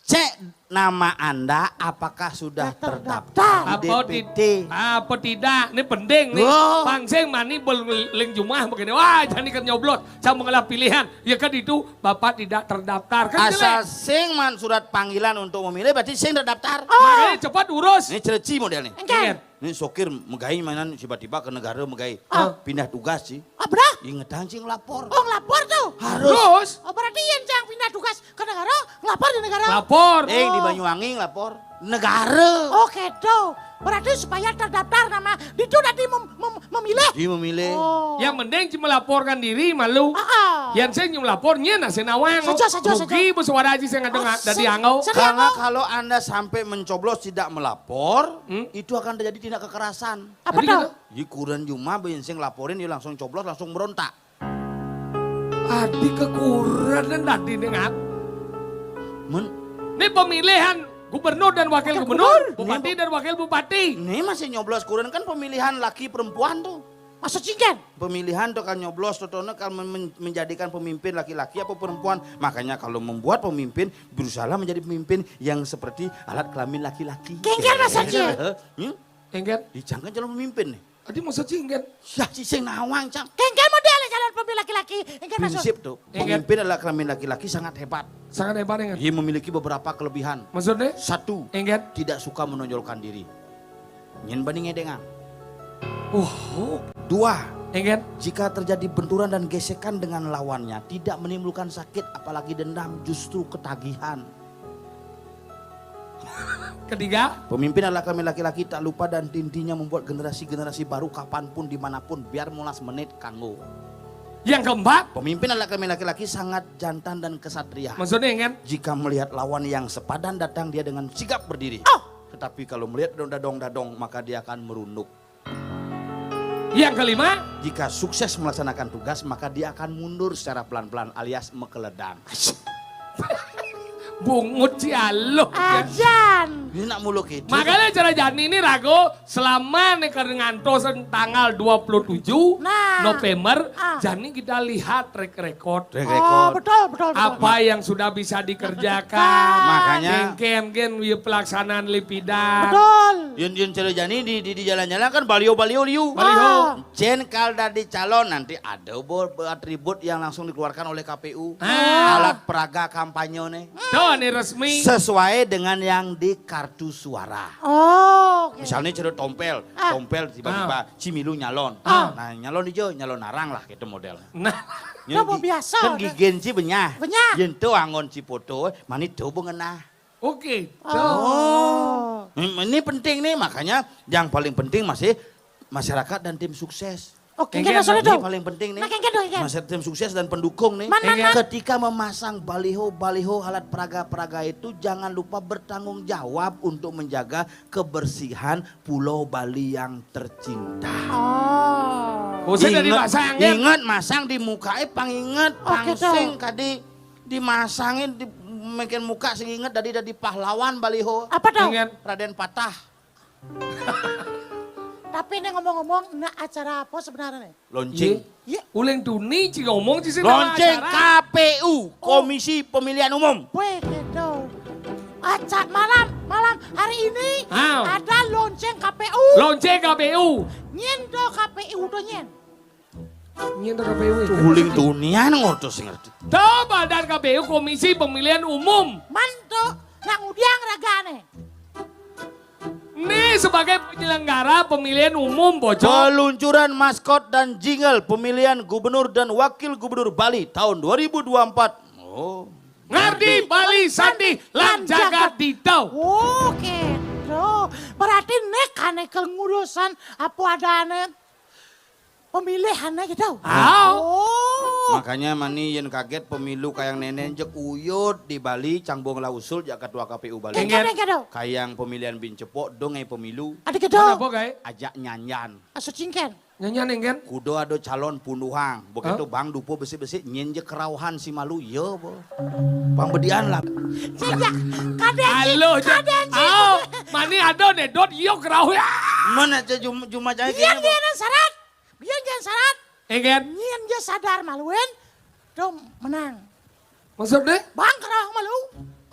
Cek nama Anda apakah sudah terdaftar di Apa D P T. Apa tidak? Ini penting nih. Wah. Pang sing mani bel-, ling jumah begini. Wah, jani kan nyoblos. Saya mengelah pilihan. Ya kan itu Bapak tidak terdaftar. Kan jelek. Asal sing man surat panggilan untuk memilih berarti sing terdaftar. Makanya cepat urus. Ini cereci model nih. Engken. Ini sokir megai mainan tiba-tiba ke negara megai. Pindah tugas sih. Ah, benar? Ingetan sih ngelapor. Oh, ngelapor tuh. Harus. Terus? Oh, berarti yang cang pindah tugas ke negara, ngelapor di negara. Lapor. Eh, di Banyuwangi ngelapor. Negara. Oh, gitu. Berarti supaya terdaftar nama, itu tadi mem-, mem-, memilih. Di memilih. Oh. Yang penting cuma laporkan diri malu. Ah, ah. Yang saya cuma lapor, nyen nasi nawang. Saja, saja, saja. Rugi bersuara aja saya ngadeng dari angau. Karena kalau Anda sampai mencoblos tidak melapor, hmm? Itu akan terjadi tindak kekerasan. Apa tuh? Jadi kuren juma, ben sing laporin, dia langsung coblos, langsung merontak. Adi kekuren dan tadi dengan. Men. Ini pemilihan gubernur dan wakil gubernur, bupati dan wakil bupati. Ini masih nyoblos kuren kan pemilihan laki perempuan tuh. Maksud singkan? Pemilihan tuh kan nyoblos tuh, tuh kan men-, men-, menjadikan pemimpin laki-laki apa perempuan. Makanya kalau membuat pemimpin, berusahalah menjadi pemimpin yang seperti alat kelamin laki-laki. Kengker maksudnya? Hmm? Kengker? Ih, jangan calon pemimpin nih. Adi maksud singkan? Ya, si sing nawang, Cang. Kengker model calon pemimpin laki-laki. Kengker maksud. Prinsip tuh, pemimpin adalah kelamin laki-laki sangat hebat. Sangat hebat, ya. Ia memiliki beberapa kelebihan. Maksudnya? Satu, tidak suka menonjolkan diri. Nyen bani ngedengang. Wah. Dua, jika terjadi benturan dan gesekan dengan lawannya, tidak menimbulkan sakit, apalagi dendam, justru ketagihan. Ketiga, pemimpin adalah kelamin laki-laki tak lupa dan intinya membuat generasi-generasi baru kapanpun, dimanapun, biar molas menit kanggo. Yang keempat, pemimpin adalah kelamin laki-laki sangat jantan dan kesatria. Maksudnya, kan? Jika melihat lawan yang sepadan datang, dia dengan sigap berdiri. Oh. Tetapi kalau melihat dadong-dadong, maka dia akan merunduk. Yang kelima, jika sukses melaksanakan tugas, maka dia akan mundur secara pelan-pelan alias mekeledang. Bungut si aluh. Ajan. Ini nak mulu gitu. Makanya cara Jani ini ragu selama nih, karena ngantosan tanggal dua puluh tujuh November, Jani kita lihat track record. Track record. Oh, betul, betul, betul. Apa yang sudah bisa dikerjakan. Makanya. Kengken, kengken, pelaksanaan lipidan. Betul. Yun, yun, cara Jani di, di, di jalan-jalan kan balio-balio liu. Balio. Cen kal dadi calon nanti ada bo-, atribut yang langsung dikeluarkan oleh K P U. Ah. Alat peraga kampanye nih. Tuh, ini resmi. Sesuai dengan yang di kartu suara. Oh, oke. Misalnya cerut tompel, tompel tiba-tiba si milu nyalon. Ah. Nah, nyalon ijo, nyalon narang lah gitu model. Nah. Kan gigen si benyah. Benyah. Yen tuh anggon si foto, mani tuh bengenah. Oke. Oh. Ini penting nih, makanya yang paling penting masih masyarakat dan tim sukses. Oke, ini paling penting nih. Nah, kengken dong, kengken. Masyarakat, tim sukses dan pendukung nih. Man, man, man. Ketika memasang baliho-baliho alat peraga-peraga itu, jangan lupa bertanggung jawab untuk menjaga kebersihan Pulau Bali yang tercinta. Oh. Ingat, masang di muka, eh, panginget, pangsing kadi dimasangin, di, meken muka sing inget dari, dari pahlawan baliho. Apa tuh? Raden Patah. Tapi ini ngomong-ngomong, nah acara apa sebenarnya nih? Lonceng. Iya. Uling tuni ci ngomong ci sini. Lonceng acara. K P U, Komisi Pemilihan Umum. Weh, gitu. Acara malam, malam hari ini ada lonceng K P U. Lonceng K P U. Nyen do K P U do nyen. Nyen do K P U. Uling tunian ngortos ngerti. Do badan K P U, Komisi Pemilihan Umum. Mantu, nak ngudiang ragane. Nih sebagai penyelenggara pemilihan umum, Bocor. Peluncuran maskot dan jingle pemilihan gubernur dan wakil gubernur Bali tahun dua ribu dua puluh empat. Oh. Ngardi Bali Sandi lan jagat dito. Oh, gitu. Berarti nek kane kelngurusan apa adane pemilihannya gitu. Oh. Makanya mani yen kaget pemilu kayang nenen jek uyut di Bali, cangbong lah usul jak ketua K P U Bali. Kayang pemilihan bin cepok dong eh pemilu. Ada gitu. Kenapa, Kai? Ajak nyanyan. Asu cingken. Nyanyan, engken? Kudo ada calon punduhang. Begitu bang dupo besi-besi nyen jek kerauhan si malu, iya, bo. Pambedian lah. Sejak kaden. Halo, kaden. Au, Ini ada nih, dot, yuk, rauh ya. Mana aja jum-, jumajang. Biar dia yang syarat. Biar dia yang syarat. Enggak. Nyén dia sadar maluin, tuh menang. Maksudnya? Bang, kerah malu.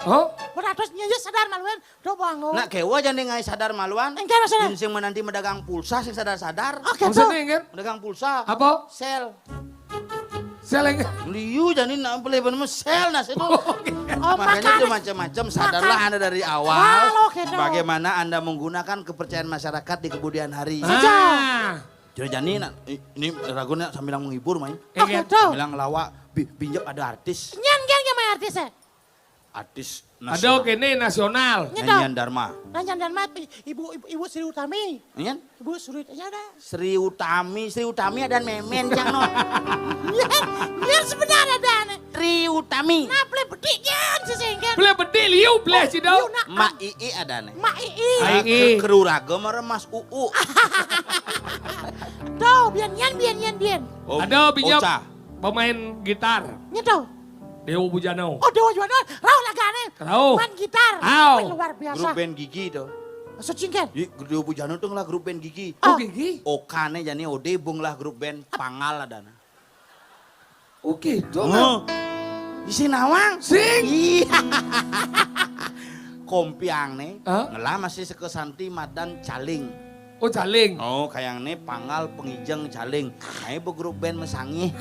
Oh? Beratus nyén dia sadar maluin, tuh bangun. Nak kewa aja nih ngai sadar maluan. Enggak maksudnya. Sing menanti medagang pulsa, sing sadar-sadar. Oke, maksudnya tuh. Enggak. Medagang pulsa. Apa? Sel. Sel yang liu jadi nak beli bener sel nasi itu. Oh, makanya itu macam-macam. Sadarlah Anda dari awal. Awal, oke, dong. Bagaimana Anda menggunakan kepercayaan masyarakat di kemudian hari. Ah. Jadi jani nak, i-, ini lagunya sambil menghibur, main. Oke, dong. Sambil ngelawa, bi-, binjep ada artis. Nyan, nyan, nyan, main artis ya? Artis nasional. Ada kene nasional. Nyanyian Dharma. Nyanyian Dharma, Ibu, Ibu, Ibu Sri Utami. Nyan? Ibu Sri, ya ada. Sri Utami, Sri Utami ada memen jang no. Nyan, nyan sebenarnya ada nih. Sri Utami. Nah, beli bedik nyan sesenggan. Beli bedik liu, beli sih dong. Mak Ii ada nih. Mak Ii. Mak Ii. Keruraga meremas uu. Tuh, bian nyan, bian nyan, bian. Oh, ada binjep pemain gitar. Nyeto. Dewa Bujana. Oh, Dewa Bujana. Rauh lagane. Rauh. Main gitar. Aw. Wih, luar biasa. Grup band Gigi tuh. Maksud cingken? Di Dewa Bujana tuh ngelah grup band Gigi. Oh, Gigi. Okane jani Ode bung lah grup band Pangal adana. Oke, tuh. Oh. Isi nawang. Sing. Iya. Kompiang nih. Hah? Ngelah masih sekesanti madan caling. Oh, caling. Oh, kayang nih Pangal Pengijeng caling. Ayo bu grup band mesangi.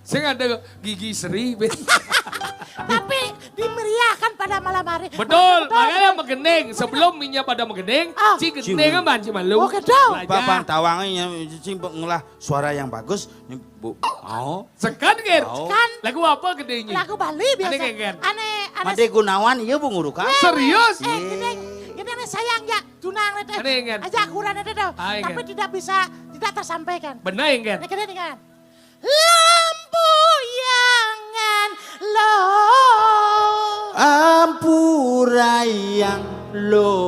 Sing ada Gigi Seri, Ben. Tapi dimeriahkan pada malam hari. Betul, makanya megening. Sebelum minyak pada megening, ah, ci gening kan banci malu. Oke, dong. Belajar. Papang tawangnya, ci ngelah suara yang bagus. Ini, Bu, mau? Sekan, Ger. Mau. Sekan. Lagu apa gedenya? Lagu Bali biasa. Aneh, Ger. Aneh, aneh. Made Gunawan, iya, Bu, ngurukan. Serius? Eh, gini, gini, sayang ya, tunang itu. Aneh, Ger. Aja kurang itu tuh. Ah, iya, Ger. Tapi tidak bisa, tidak tersampaikan. Benar, Ger. Nah, gini, kan. Lampuyangan lo. Ampurayang lo.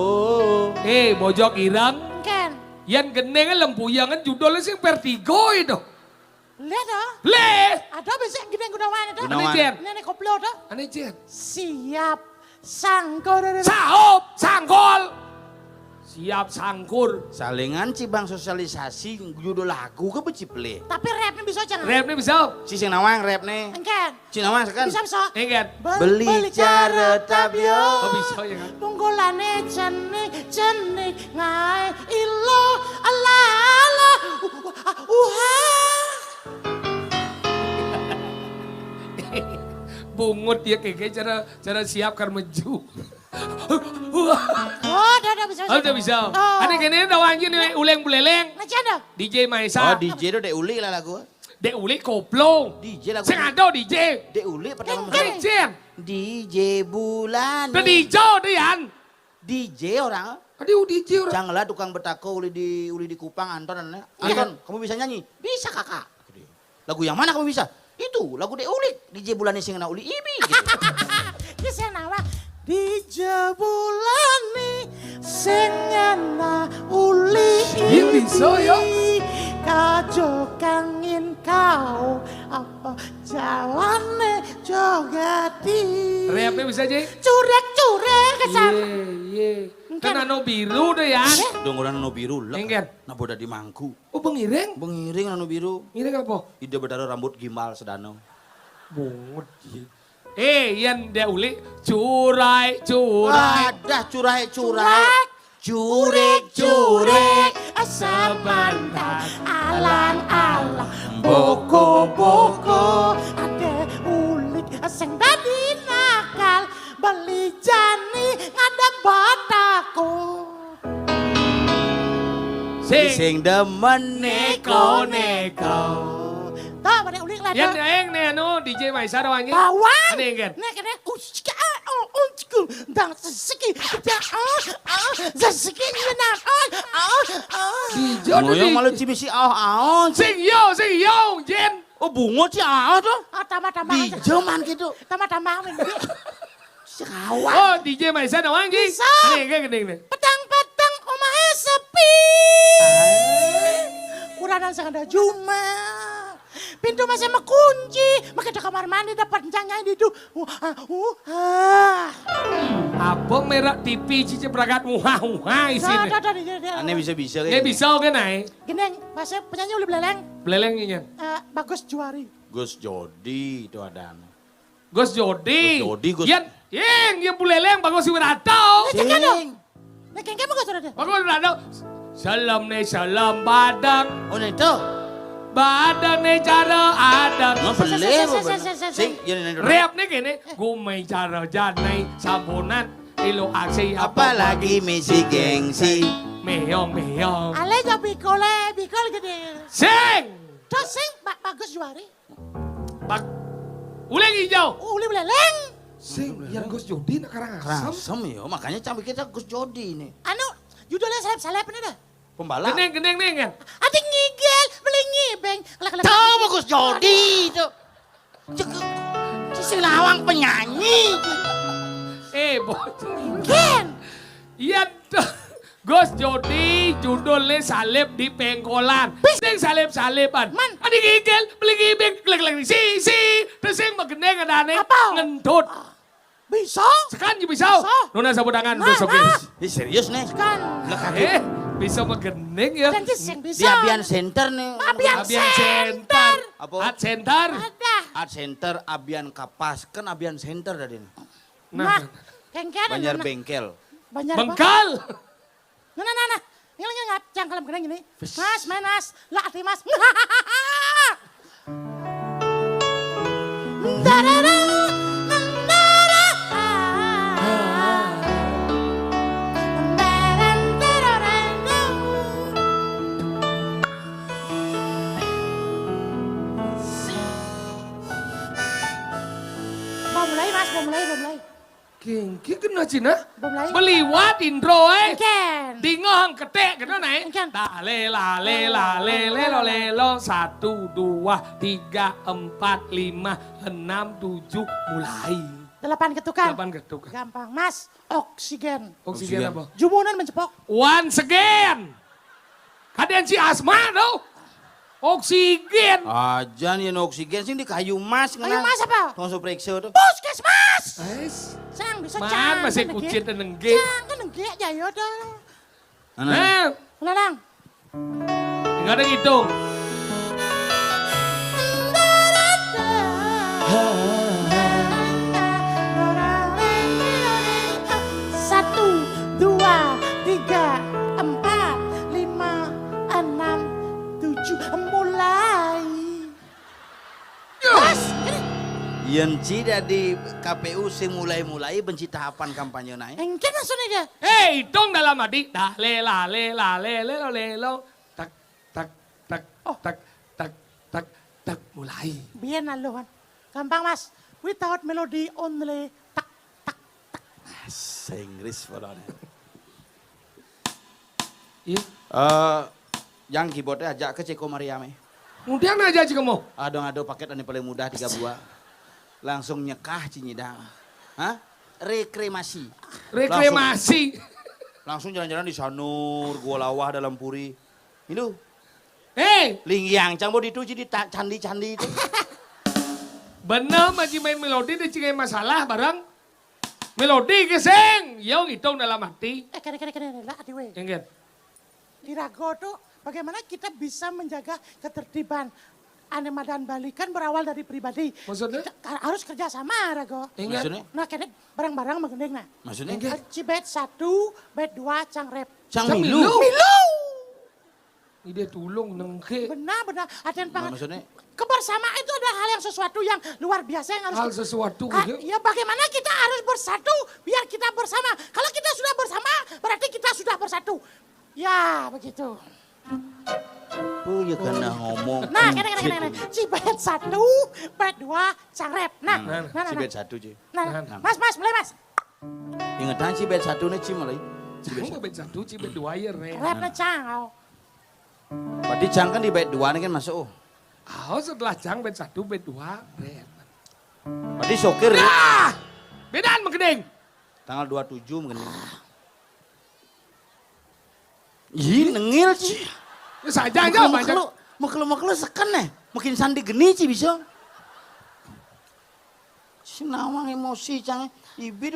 Eh, bojok ireng. Ken. Yan geneng lempuyangan judulnya sing vertigo itu. Lé to? Lé. Ada bisa geneng Gunawan itu. Gunawan. Aneh, Jen. Nenek koplo to. Aneh, Jen. Siap. Sangkur. Saop, sangkol. Siap sangkur. Salingan cibang sosialisasi judul lagu ke beciple. Tapi rapnya bisa jangan? Rapnya bisa. Si sing nawang rapnya. Engken. Si nawang sekan. Bisa, bisa. Engken. Beli cara tabio. Oh, bisa ya kan? Punggulane cenik-cenik ngae ilo ala-ala. Uh, uh, uh, ah. Bungut ya keke cara, cara siap karmeju. Oh, udah, udah bisa. Oh, udah bisa. Oh. Ada kene ada wanjir nih, uleng buleleng. Macam ada? D J Maesa. Oh, D J tu Dek Uli lah lagu. Dek Uli koplo. D J lagu. Sing ada D J. Dek Uli pertama. Dek Uli. D J Bulan. Ada D J tu, Yan. D J orang. Ada D J orang. Janganlah tukang betako uli di, uli di Kupang, Anton, Anton. Iya. Anton, kamu bisa nyanyi? Bisa, Kakak. Lagu yang mana kamu bisa? Itu, lagu Dek Ulik, D J Bulani sing ngena uli ibi gitu. Ki sing nawang, D J Bulani sing ngena uli ibi. Iya, bisa, ya. Kajo kangin kau, apa jalane jogati. Repnya bisa, Ji? Curek-curek kesan. Iya, iya. Kan anu biru deh, ya. Dong orang anu biru, lek. Engken. Nah, boda di mangku. Oh, bengiring? Bengiring anu biru. Ngiring apa? Ida Betara rambut gimbal sedano. Bungut. Eh, yan dia uli, curai, curai. Ada curai, curai. Curik, curik, sebentar. Alang, alang, boko, boko. Ada ulik, sing tadi nakal. Beli jani ngadep bataku. Sing. Sing demen neko-neko. Tuh, pada ulik lah. Yan tuh. Yang nih anu D J Maisa doangnya. Bawang. Ini kan. Nek nek uska oh unsku dang seseki. Dah ah ah seseki nyenang ah ah ah. Dijo. Ngoyong malu cibisi ah ah. Sing yo, sing yo, Jen. Oh, bungut sih ah tuh. Ah, tambah-tambah. Di zaman gitu. Tambah-tambah. Sekawan. Oh, D J Maisa nawang, Ji? Bisa. Ini, kayak gini, gini. Petang-petang omahe sepi. Kuranan sing ada juma. Pintu masih mekunci. Makai kamar mandi dapat nyanyi di itu. Uh, ah, uh, ah. Apa Pemera T V cici berangkat muha-muha isine. Dah, dah, dah, dah, dah. Ane bisa-bisa. Nggih kayak bisa oke nae. Gini, Mas, penyanyi ulih beleleng. Beleleng nyanyian. Eh, Bagus Juari. Gus Jodi itu ada ane. Gus Jodi. Gus Jodi, Gus. Yen, yen, yen buleleng Bagus Wiratno. Sing. Nek kengke Bagus Wiratno. Bagus Wiratno. Selem ne selem badang. Oh, nek itu. Badang ne cara adang. Nggak boleh, sing, sing, sing, sing, sing. Sing, ya, nek itu. Rap ne kene, gumai cara janai sampunan. Ilo aksi apa lagi misi gengsi. Meong, meong. Ale ya bikole, bikol gede. Sing. Terus sing, Pak Bagus Juari. Bag-, uling hijau. Oh, ulih beleleng. Sing, yang Gus Jodi nak Karangasem. Karangasem ya, makanya cang pikir Gus Jodi ini. Anu, judulnya seleb-seleb ini dah. Pembalap. Gendeng, gendeng, gendeng, kan? Ada ngigel, beli ngibeng. Kelak, kelak. Tahu Gus Jodi itu. Cek, si Lawang penyanyi. Eh, bocah. Gen. Iya, tuh. Gus Jodi judulnya Salib di Pengkolan. Sing salib-saliban. Man. Ada ngigel, beli ngibeng, kelek-kelek, si, si. Terus sing magendeng ada ane. Apa? Ngentut. Bisa. Sekan ya bisa. Bisa. Nona sapu tangan, nah, terus oke. Nah. Ih, serius nih. Sekan. Lah, kaki. Eh, bisa magendeng ya. Dan sing bisa. Di Abian Center nih. Abian Abian Center. Center. Apa? Art Center. Ada. Art Center, Abian Kapas. Kan Abian Center tadi nih. Nah. Nah, kengkeng. Banjar Bengkel. Banjar apa? Bengkal. Nah, nah, nah, nah. Ini lagi ngap, cang kalem kena gini. Mas, main mas. Lah, ati mas. Mau mulai, Mas, mau mulai, mau mulai. Kengke kena Cina. Belum lain. Beliwat intro, eh. Engken. Tinggal ketek kena naik. Engken. Lale, lale, lale, lelo, lelo. Satu, dua, tiga, empat, lima, enam, tujuh, mulai. Delapan ketukan. Delapan ketukan. Gampang, Mas. Oksigen. Oksigen. Oksigen apa? Jumunan mencepok. Once again. Kadang si asma tuh. Oksigen. Aja nih oksigen sing di kayu mas. Kayu mas apa? Langsung periksa tuh. Puskesmas. Ais. Sang bisa. Man, cang, masih kan kucit nengge. Cang kan nengge aja ya tuh. Nah. Nah. Ulang. Enggak ada ngitung. Satu, dua, tiga, empat, lima, enam, tujuh, mulai. Mas, ini. Yen ci dadi K P U sing mulai-mulai benci tahapan kampanye nae. Engke maksudnya dia. Eh, hitung dalam hati. Dah, le, la, le, la, le, le, lo, le, lo. Tak, tak, tak, oh, tak, tak, tak, tak, mulai. Biyen aluhan. Gampang, Mas. Without melody only. Tak, tak, tak. Bahasa Inggris padahal. Iya. Eh, yang keyboardnya ajak ke Ceko Mariame. Kemudian aja aja kamu. Aduh, aduh, paket ini paling mudah tiga buah. Langsung nyekah cinyidang. Hah? Rekremasi. Rekremasi. Langsung, langsung jalan-jalan di Sanur, Gua Lawah, Dalam Puri. Itu. Hei. Lingiang, cang mau dituju di ta-, candi-candi itu. Bener, Maji main melodi, dia cikai masalah bareng. Melodi ke sing, yo ngitung dalam hati. Eh, kene, kene, kene, lah, ati we. Enggen. Di rago tuh, bagaimana kita bisa menjaga ketertiban? Ane madan Bali kan berawal dari pribadi. Maksudnya? Kita ka-, harus kerja sama, rago. Enggen. Maksudnya? Nah, kene bareng-bareng magending, nah. Maksudnya? Enggen. Cibet satu, bet dua, cang rep. Cang milu. Cang milu. Milu. Ide tulung nengke. Benar, benar. Artian pangan. Maksudnya? Kebersamaan itu adalah hal yang sesuatu yang luar biasa yang harus. Hal sesuatu, ah, gitu. Ya, bagaimana kita harus bersatu biar kita bersama. Kalau kita sudah bersama, berarti kita sudah bersatu. Ya, begitu. Oh, ya kena ngomong. Nah, kena, kena, kena, kena. Cibet satu, bet dua, cang rep. Nah, nah, nah, nah, nah. Cibet satu, Ci. Nah, nah, nah. Mas, Mas, mulai, Mas. Ingetan cibet satu nih, Ci, mulai. Cibet satu. Bet satu, cibet dua ya, rep. Rep, nah, cang. Berarti cang kan di bait dua nih kan masuk. Oh. Oh, setelah cang bait satu, bait dua, bait. Berarti sokir. Nah! Bedaan mengkening. Tanggal dua tujuh mengkening. Ih, nengil, Ci. Ya saja, aja, mekelu, mekelu, mekelu seken nih. Makin sandi geni, Ci, bisa. Si nawang emosi, cang. Ibit.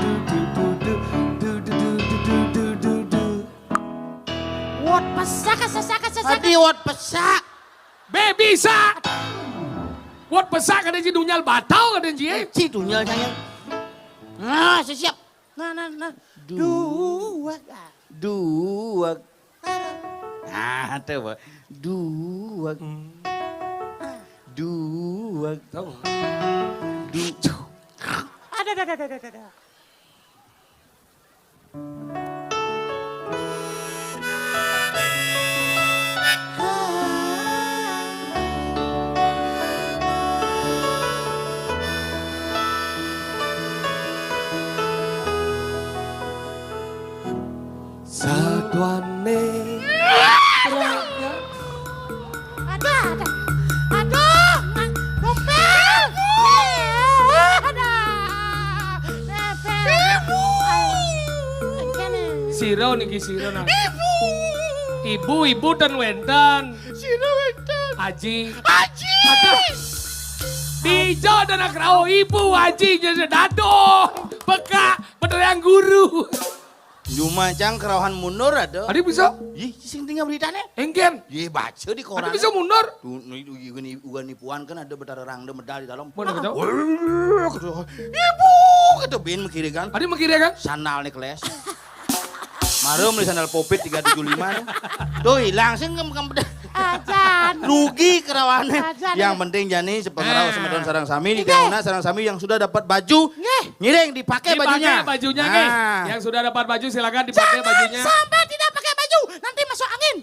Wot pesak, sesak, sesak. Adi wot pesak. Bé bisa. Wot pesak kada ji dunyal batau kada ji. Ci dunyal saya. Nah, siap. Nah, nah, nah. Duwag. Duwag. Ah, ada apa? Duwag. Duwag. Tahu. Du. Ada, ada, ada, ada, ada. Satuane raga. Aduh, aduh. Aduh, ma-, Nopel. Aduh. Nopel. Ibu. Sira niki sira nah. Ibu. Ibu, ibu ten wenten. Sira wenten. Aji. Aji. Aduh. Dijo dan akrao ibu aji jadi dado. Peka, penerang guru. Cuma cang kerawahan mundur ada. Adi bisa? Ih, sing tinggal beritane. Engken. Ye baca di koran. Adi bisa mundur? Tuh, nu itu ugan ugan nipuan kan ada betara rangda medal di dalam. Mana betul? Wah, kata, ibu kata bin mengkiri kan. Adi mengkiri kan? Sandal nih keles. Marum di sandal popit tiga tujuh lima tuh. Tuh hilang sing kem kem. Ajan. Rugi kerawane. Ajan. Yang penting jani sepengerau semeton sarang sami di kauna sarang sami yang sudah dapat baju. Nggih. Ngiring dipakai bajunya. Dipakai bajunya nggih. Nah. Yang sudah dapat baju silakan dipakai bajunya. Jangan sampai tidak pakai baju, nanti masuk angin.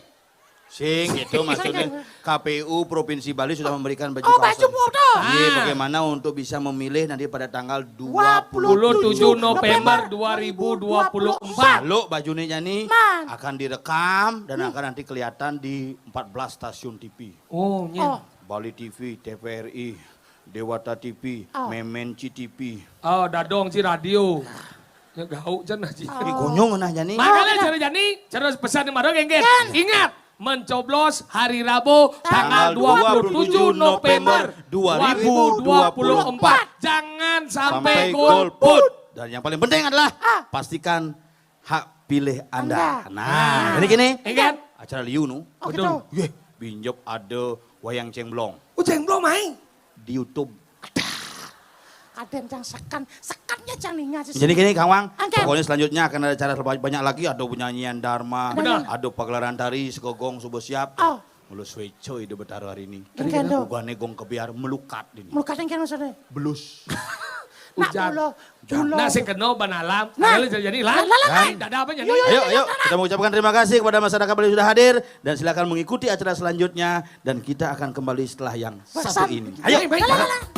Sing gitu maksudnya K P U Provinsi Bali sudah memberikan baju. Oh, baju foto. Iya, bagaimana untuk bisa memilih nanti pada tanggal dua puluh tujuh November dua ribu dua puluh empat. Lalu bajunya jani akan direkam dan akan nanti kelihatan di empat belas stasiun T V. Oh, iya. Oh. Bali T V, T V R I, Dewata T V, Oh. Memen C T V. Oh, dadong ci radio. Ya gauk cenah ci. Ini gonyong nah jani. Makanya cara jani, cara pesan yang baru genggen. Ingat, mencoblos hari Rabu tanggal dua puluh tujuh November dua ribu dua puluh empat. Jangan sampai golput. Dan yang paling penting adalah pastikan hak pilih Anda. Anda. Nah, ini gini. Ingat. Acara liu nu. Oh Betul. gitu. Yeh, binjep ada wayang cengblong Uceng belum main. di YouTube. Ada yang sekan, sekannya jangan ingat sih. Jadi gini Kang Wang, Oke. pokoknya selanjutnya akan ada acara lebih banyak lagi, ada penyanyian Dharma, Benar. ada pagelaran tari, segogong, subuh siap. Oh. Mulu sueco ide betara hari ini. Ini kan tuh. Bukannya gong kebiar melukat ini. Melukat yang kena sana. Belus. Nak Hujan. dulu, dulu. Nah, sing kena ban alam. Nah. Nah, jadi lah. Lah, lah, lah. Dada apa jadi? Yo, yo, Ayo, ayo, kita mengucapkan terima kasih kepada masyarakat Bali sudah hadir dan silakan mengikuti acara selanjutnya dan kita akan kembali setelah yang satu Pesan. ini. Ayo. Baik, baik. Lah, lah, lah.